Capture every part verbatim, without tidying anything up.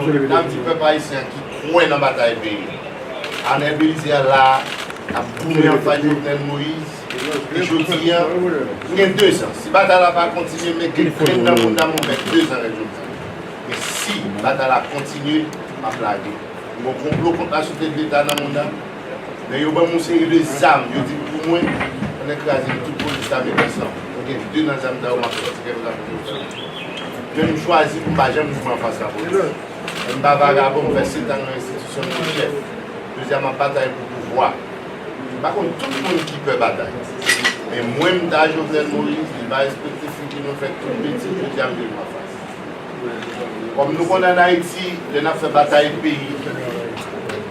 N ap di pèp ayisyen an ki kwè nan batay peyi a. Arnel Bélizaire la ap goumen anfas Jovenel Moïse. E jodi a, nou gen dezan. Si batay la pa kontinye, mete grenn nan moun nan, mwen fè dezan lè jodi a. Men si batay la kontinye, m ap lage. Gen yon konplo kont la sou tèt Leta nan moun nan. Men yo ban m yon seri de zam, yo di pou mwen, ann kraze tout polis la, met ansanm. Mwen gen de nan zam sa yo, m ap sòti kèk zam pou yo. Men m chwazi pou m pa janm goumen anfas lapolis. M pa vagabon, m fè sèt an nan enstitisyon, m te chèf. Jodi a, m ap batay pou pouvwa. M pa konn tout moun ki pè batay. Men mwen, m ta Jovenel Moïse, li pa respekte figi nou, fè tout betiz, jodi a, m vin anfas. Kòm nou konnen ann Ayiti, lè n ap fè batay peyi,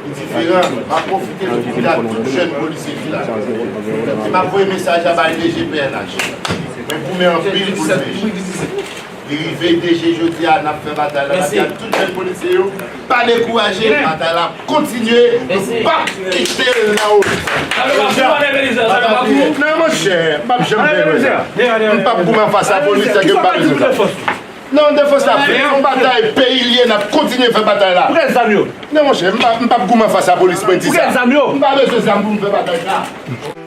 li diferan. M ap pwofite pou di a tout jèn polisye ki la. E m ap voye mesaj la bay D G P N H. Mwen goumen anpil pou l, men li rive D G jodi a, n ap fè batay la, batay ak tout jèn polisye yo. Pa dekouraje, batay la ap kontinye, nou p ap kite l nan wout. Non, monchè, m p ap janm fè erè sa. M p ap goumen anfas lapolis, nèg yo pa bezwen sa. Non, defans la fèt. Se yon batay peyi l ye, n ap kontinye fè batay la. Pou kèk zam yo? Non, monchè, m p ap, m p ap goumen anfas lapolis, mwen di sa. Pou kèk zam yo? M pa bezwen zam pou m fè batay sa.